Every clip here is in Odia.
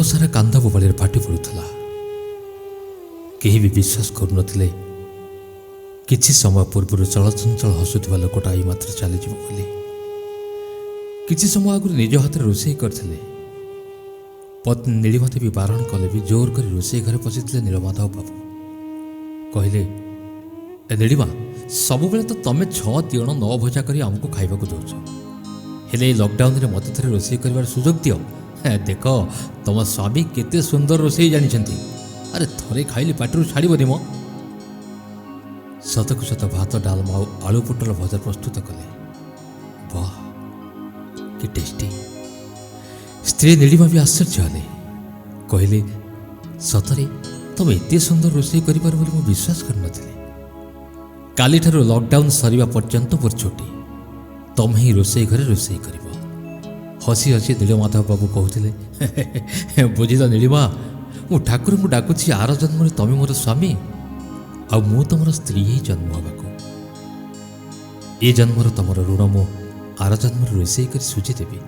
ଘର ସାରା କାନ୍ଦ ବୋବାଳିରେ ଫାଟି ପଡ଼ୁଥିଲା। କେହି ବି ବିଶ୍ୱାସ କରୁନଥିଲେ କିଛି ସମୟ ପୂର୍ବରୁ ଚଳଚଞ୍ଚଳ ହସୁଥିବା ଲୋକଟା ଏଇ ମାତ୍ର ଚାଲିଯିବ ବୋଲି। କିଛି ସମୟ ଆଗରୁ ନିଜ ହାତରେ ରୋଷେଇ କରିଥିଲେ। ପତ୍ନୀ ନୀଳିମା ଦେବୀ ବାରଣ କଲେ ବି ଜୋର କରି ରୋଷେଇ ଘରେ ପଶିଥିଲେ ନୀଳମାଧବ ବାବୁ। କହିଲେ, ଏ ନୀଳିମା, ସବୁବେଳେ ତ ତମେ 6 ତିଅଣ 9 ଭଜା କରି ଆମକୁ ଖାଇବାକୁ ଦେଉଛ, ହେଲେ ଏଇ ଲକଡାଉନରେ ମୋତେ ଥରେ ରୋଷେଇ କରିବାର ସୁଯୋଗ ଦିଅ। ଦେଖ ତମ ସ୍ୱାମୀ କେତେ ସୁନ୍ଦର ରୋଷେଇ ଜାଣିଛନ୍ତି। ଆରେ ଥରେ ଖାଇଲେ ପାଟିରୁ ଛାଡ଼ିବନି ମ। ସତକୁ ସତ ଭାତ, ଡାଲମା ଆଉ ଆଳୁ ପୋଟଳ ଭଜା ପ୍ରସ୍ତୁତ କଲେ। ବାহ, କି ଟେଷ୍ଟି! ସ୍ତ୍ରୀ ନୀଳିମା ବି ଆଶ୍ଚର୍ଯ୍ୟ ହେଲେ। କହିଲେ, ସତରେ ତମେ ଏତେ ସୁନ୍ଦର ରୋଷେଇ କରିପାର ବୋଲି ମୁଁ ବିଶ୍ୱାସ କରିନଥିଲି। କାଲିଠାରୁ ଲକଡାଉନ ସରିବା ପର୍ଯ୍ୟନ୍ତ ମୋର ଛୁଟି, ତମେ ହିଁ ରୋଷେଇ ଘରେ ରୋଷେଇ କରିବ। ହସି ହସି ନୀଳମାଧବ ବାବୁ କହୁଥିଲେ, ବୁଝିଲ ନୀଳିମା, ମୁଁ ଠାକୁରଙ୍କୁ ଡାକୁଛି ଆର ଜନ୍ମରେ ତମେ ମୋର ସ୍ୱାମୀ ଆଉ ମୁଁ ତମର ସ୍ତ୍ରୀ ହେଇ ଜନ୍ମ ହେବାକୁ। ଏ ଜନ୍ମର ତମର ଋଣ ମୁଁ ଆର ଜନ୍ମରେ ରୋଷେଇ କରି ସୁଝିଦେବି।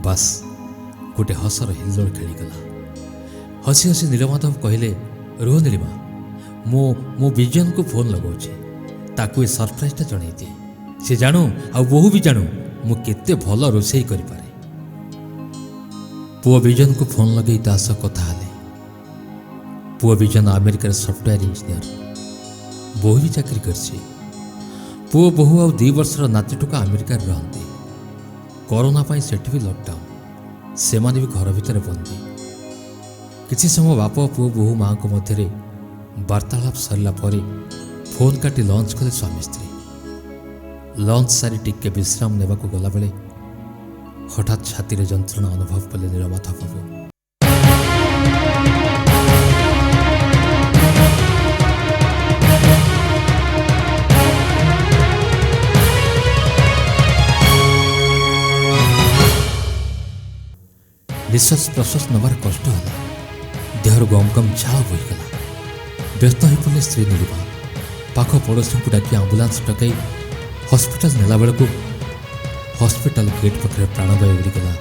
ବାସ୍, ଗୋଟେ ହସର ହିଲ୍ଲୋଳ ଖେଳିଗଲା। ହସି ହସି ନୀଳମାଧବ କହିଲେ, ରୁହ ନୀଳିମା, ମୁଁ ବିଜୟଙ୍କୁ ଫୋନ୍ ଲଗାଉଛି, ତାକୁ ଏ ସରପ୍ରାଇଜଟା ଜଣେଇ ଦିଏ। ସେ ଜାଣୁ ଆଉ ବୋହୂ ବି ଜାଣୁ ମୁଁ କେତେ ଭଲ ରୋଷେଇ କରିପାରେ। ପୁଅ ବିଜନକୁ ଫୋନ୍ ଲଗାଇ ତା ସହ କଥା ହେଲେ। ପୁଅ ବିଜନ ଆମେରିକାର ସଫ୍ଟୱେୟାର ଇଞ୍ଜିନିୟର, ବୋହୂ ବି ଚାକିରି କରିଛି। ପୁଅ ବୋହୂ ଆଉ 2 ବର୍ଷର ନାତିଟୁକା ଆମେରିକାରେ ରହନ୍ତି। କରୋନା ପାଇଁ ସେଠି ବି ଲକଡାଉନ୍, ସେମାନେ ବି ଘର ଭିତରେ ବନ୍ଦୀ। କିଛି ସମୟ ବାପ ପୁଅ ବୋହୂ ମାଆଙ୍କ ମଧ୍ୟରେ ବାର୍ତ୍ତାଳାପ ସରିଲା ପରେ ଫୋନ୍ କାଟି ଲଞ୍ଚ କଲେ ସ୍ୱାମୀ ସ୍ତ୍ରୀ। ଲଞ୍ଚ ସାରି ଟିକେ ବିଶ୍ରାମ ନେବାକୁ ଗଲାବେଳେ ହଠାତ୍ ଛାତିରେ ଯନ୍ତ୍ରଣା ଅନୁଭବ କଲେ ନୀଳମାଧବ ବାବୁ। ନିଶ୍ୱାସ ପ୍ରଶ୍ୱାସ ନେବାର କଷ୍ଟ ହେଲା, ଦେହରୁ ଗମ ଗମ ଝାଳ ବୋହିଗଲା। ବ୍ୟସ୍ତ ହୋଇପଡ଼ିଲେ ସ୍ତ୍ରୀ ନୀଳିମା। ପାଖ ପଡ଼ୋଶୀଙ୍କୁ ଡାକି ଆମ୍ବୁଲାନ୍ସ ଡକାଇ ହସ୍ପିଟାଲ ନେଲା ବେଳକୁ ହସ୍ପିଟାଲ ଗେଟ୍ ପାଖରେ ପ୍ରାଣବାୟୁ ଉଡ଼ିଗଲା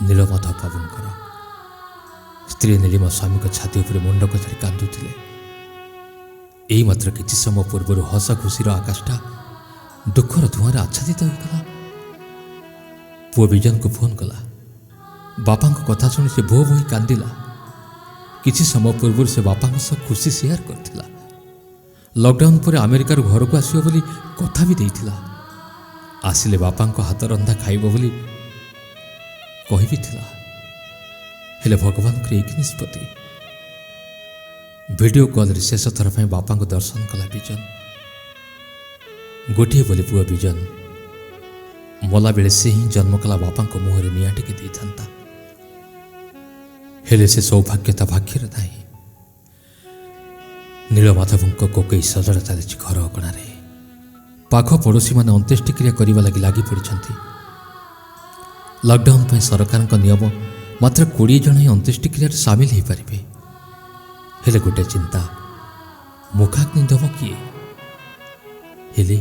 ନୀଳମାଧବ ବାବୁଙ୍କର। ସ୍ତ୍ରୀ ନୀଳିମା ସ୍ୱାମୀଙ୍କ ଛାତି ଉପରେ ମୁଣ୍ଡ କଚାଡ଼ି କାନ୍ଦୁଥିଲେ। ଏଇମାତ୍ର କିଛି ସମୟ ପୂର୍ବରୁ ହସ ଖୁସିର ଆକାଶଟା ଦୁଃଖର ଧୂଆଁରେ ଆଚ୍ଛାଦିତ ହୋଇଗଲା। ପୁଅ ବିଜନକୁ ଫୋନ୍ କଲା। ବାପାଙ୍କ କଥା ଶୁଣି ସେ ଭୋ ଭୋଇ କାନ୍ଦିଲା। କିଛି ସମୟ ପୂର୍ବରୁ ସେ ବାପାଙ୍କ ସହ ଖୁସି ସେୟାର କରିଥିଲା। ଲକଡାଉନ ପରେ ଆମେରିକାରୁ ଘରକୁ ଆସିବ ବୋଲି କଥା ବି ଦେଇଥିଲା। ଆସିଲେ ବାପାଙ୍କ ହାତ ରନ୍ଧା ଖାଇବ ବୋଲି କହିବି ଥିଲା। ହେଲେ ଭଗବାନଙ୍କର ଏଇ ନିଷ୍ପତ୍ତି। ଭିଡ଼ିଓ କଲ୍ରେ ଶେଷ ଥର ପାଇଁ ବାପାଙ୍କୁ ଦର୍ଶନ କଲା ବିଜନ। ଗୋଟିଏ ବୋଲି ପୁଅ ବିଜନ ମଲାବେଳେ ସେ ହିଁ ଜନ୍ମ କଲା ବାପାଙ୍କ ମୁହଁରେ ନିଆଁ ଟିକେ ଦେଇଥାନ୍ତା, ହେଲେ ସେ ସୌଭାଗ୍ୟ ତା ଭାଗ୍ୟରେ ନାହିଁ। ନୀଳମାଧବଙ୍କ କୋକେଇ ସଜଡ଼ା ଚାଲିଛି ଘର ଅଗଣାରେ। ପାଖ ପଡ଼ୋଶୀମାନେ ଅନ୍ତ୍ୟେଷ୍ଟିକ୍ରିୟା କରିବା ଲାଗି ଲାଗି ପଡ଼ିଛନ୍ତି। ଲକଡାଉନ ପାଇଁ ସରକାରଙ୍କ ନିୟମ ମାତ୍ର 20 ଜଣ ହିଁ ଅନ୍ତ୍ୟେଷ୍ଟିକ୍ରିୟାରେ ସାମିଲ ହୋଇପାରିବେ। ହେଲେ ଗୋଟେ ଚିନ୍ତା, ମୁଖାଗ୍ନି ଦେବ କିଏ? ହେଲେ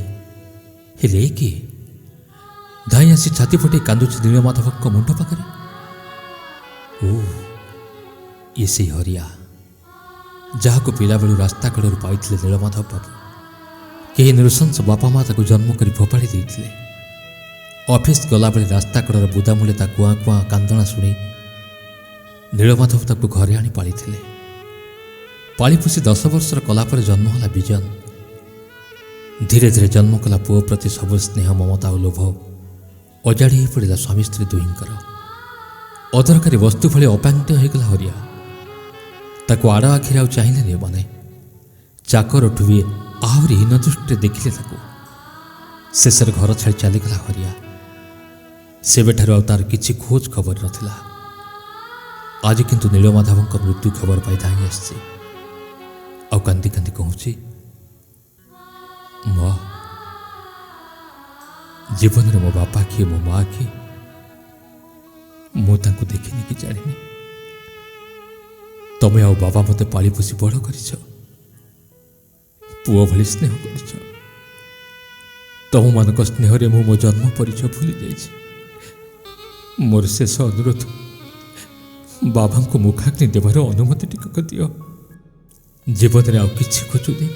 ହେଲେ କିଏ? ଧାଇଁ ଆସି ଛାତି ଫଟେଇ କାନ୍ଦୁଛି ନୀଳମାଧବଙ୍କ ମୁଣ୍ଡ ପାଖରେ। ଓ, ଇଏ ସେଇ ହରିଆ, ଯାହାକୁ ପିଲାବେଳୁ ରାସ୍ତା କଡ଼ରୁ ପାଇଥିଲେ ନୀଳମାଧବ ବାବୁ। କେହି ନୃଶଂସ ବାପା ମା ତାକୁ ଜନ୍ମ କରି ଫୋପାଡ଼ି ଦେଇଥିଲେ। ଅଫିସ ଗଲାବେଳେ ରାସ୍ତା କଡ଼ର ବୁଦାମୂଳେ ତା କୁଆଁ କୁଆଁ କାନ୍ଦଣା ଶୁଣି ନୀଳମାଧବ ତାକୁ ଘରେ ଆଣି ପାଳିଥିଲେ। ପାଳିପୋଷି 10 ବର୍ଷର କଲା ପରେ ଜନ୍ମ ହେଲା ବିଜନ। ଧୀରେ ଧୀରେ ଜନ୍ମ କଲା ପୁଅ ପ୍ରତି ସବୁ ସ୍ନେହ, ମମତା ଆଉ ଲୋଭ ଅଜାଡ଼ି ହୋଇପଡ଼ିଲା ସ୍ୱାମୀ ସ୍ତ୍ରୀ ଦୁହିଁଙ୍କର। ଅଦରକାରୀ ବସ୍ତୁ ଭଳି ଅପାଙ୍କ୍ତ ହୋଇଗଲା ହରିଆ। ତାକୁ ଆଡ଼ ଆଖିରେ ଆଉ ଚାହିଁଲେନି ଏମାନେ। ଚାକରଠୁ ବି ଆହୁରି ହୀନ ଦୃଷ୍ଟିରେ ଦେଖିଲେ ତାକୁ। ଶେଷରେ ଘର ଛାଡ଼ି ଚାଲିଗଲା ହରିଆ। ସେବେଠାରୁ ଆଉ ତାର କିଛି ଖୋଜ ଖବର ନଥିଲା। ଆଜି କିନ୍ତୁ ନୀଳମାଧବଙ୍କ ମୃତ୍ୟୁ ଖବର ପାଇ ଧାଇଁ ଆସିଛି ଆଉ କାନ୍ଦି କାନ୍ଦି କହୁଛି, ମା, ଜୀବନରେ ମୋ ବାପା କିଏ, ମୋ ମା କିଏ, ମୁଁ ତାଙ୍କୁ ଦେଖିନି କି ଜାଣିନି। ତମେ ଆଉ ବାବା ମୋତେ ପାଳିପୋଷି ବଡ଼ କରିଛ, ପୁଅ ଭଳି ସ୍ନେହ କରିଛ। ତମମାନଙ୍କ ସ୍ନେହରେ ମୁଁ ମୋ ଜନ୍ମ ପରିଚୟ ଭୁଲି ଯାଇଛି। ମୋର ଶେଷ ଅନୁରୋଧ, ବାବାଙ୍କୁ ମୁଖାଗ୍ନି ଦେବାର ଅନୁମତି ଟିକକ ଦିଅ। ଜୀବନରେ ଆଉ କିଛି ଖୋଜୁନି,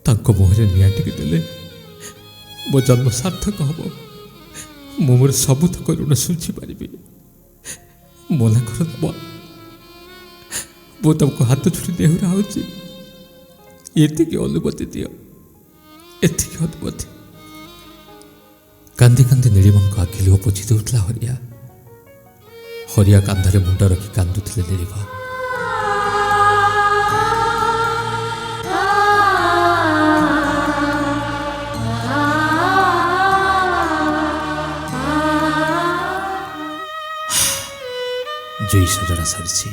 ତାଙ୍କ ମୁହଁରେ ନିଆଁ ଟିକେ ଦେଲେ ମୋ ଜନ୍ମ ସାର୍ଥକ ହେବ, ମୁଁ ମୋର ସବୁତକ ଋଣ ଶୁଝିପାରିବି। ମନା କର ମା, ମୁଁ ତମକୁ ହାତ ଛୁଟି ଦେହୁରା ହେଉଛି, ଏତିକି ଅନୁମତି ଦିଅ, ଏତିକି ଅନୁମତି। କାନ୍ଦି କାନ୍ଦି ନୀଳିମାଙ୍କ ଆଖି ଲୁହ ପୋଛି ଦେଉଥିଲା ହରିଆ। ହରିଆ କାନ୍ଧରେ ମୁଣ୍ଡ ରଖି କାନ୍ଦୁଥିଲେ ନୀଳିମା। ଜୁଇ ସଜଡ଼ା ସରିଛି।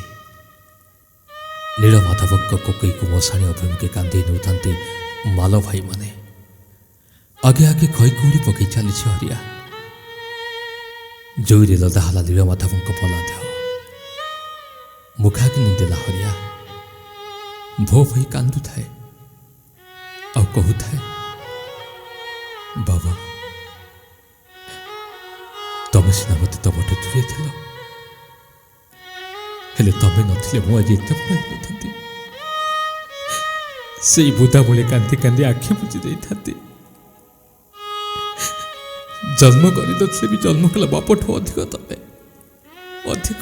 ନୀଳମାଧବଙ୍କ କୋକେଇକୁ ମଶାଣି ଅଭିମୁଖେ କାନ୍ଦେଇ ନେଉଥାନ୍ତି ମାଲ ଭାଇମାନେ। ଆଗେ ଆଗେ ଖଇ କଉଡ଼ି ପକେଇ ଚାଲିଛି ହରିଆ। ଜୁଇରେ ଲଦା ହେଲା ନୀଳମାଧବଙ୍କ ମଲା ଦେହ। ମୁଖାଗ୍ନି ଦେଲା ହରିଆ। ଭୋ ହୋଇ କାନ୍ଦୁଥାଏ ଆଉ କହୁଥାଏ, ବାବା ତମେ ସିନା ମୋତେ ତମଠୁ ଦୂରେଇ ଥିଲ, ହେଲେ ତମେ ନଥିଲେ ମୁଁ ଆଜି ଏତେ ବଡ଼ ହେଇନଥାନ୍ତି। ସେଇ ବୁଦା ମୂଳେ କାନ୍ଦି କାନ୍ଦି ଆଖି ବୁଜି ଦେଇଥାନ୍ତି। ଜନ୍ମ କରିନଥିଲେ ବି ଜନ୍ମ କଲା ବାପଠୁ ଅଧିକ ତମେ, ଅଧିକ।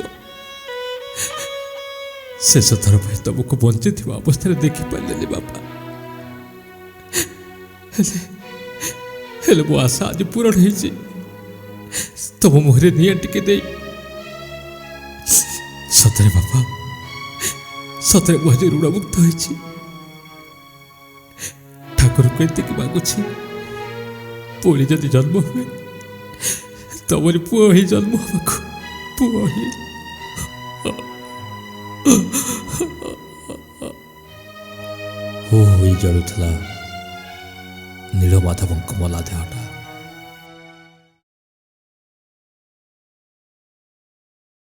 ଶେଷ ଥର ପାଇଁ ତମକୁ ବଞ୍ଚିଥିବା ଅବସ୍ଥାରେ ଦେଖିପାରିଲେନି ବାପା, ହେଲେ ହେଲେ ମୋ ଆଶା ଆଜି ପୂରଣ ହେଇଛି। ତମ ମୁହଁରେ ନିଆଁ ଟିକେ ଦେଇ ସତରେ ବାପା, ସତରେ ମୁଁ ଆଜି ଋଣମୁକ୍ତ ହେଇଛି। ଠାକୁରଙ୍କୁ ଏତିକି ମାଗୁଛି, ପୁଣି ଯଦି ଜନ୍ମ ହୁଏ ତମରି ପୁଅ ହେଇ ଜନ୍ମ ହେବାକୁ, ପୁଅ ହେଇ। ହୋ ହୋଇ ଜଳୁଥିଲା ନୀଳମାଧବଙ୍କ ମଲା ଦେହଟା।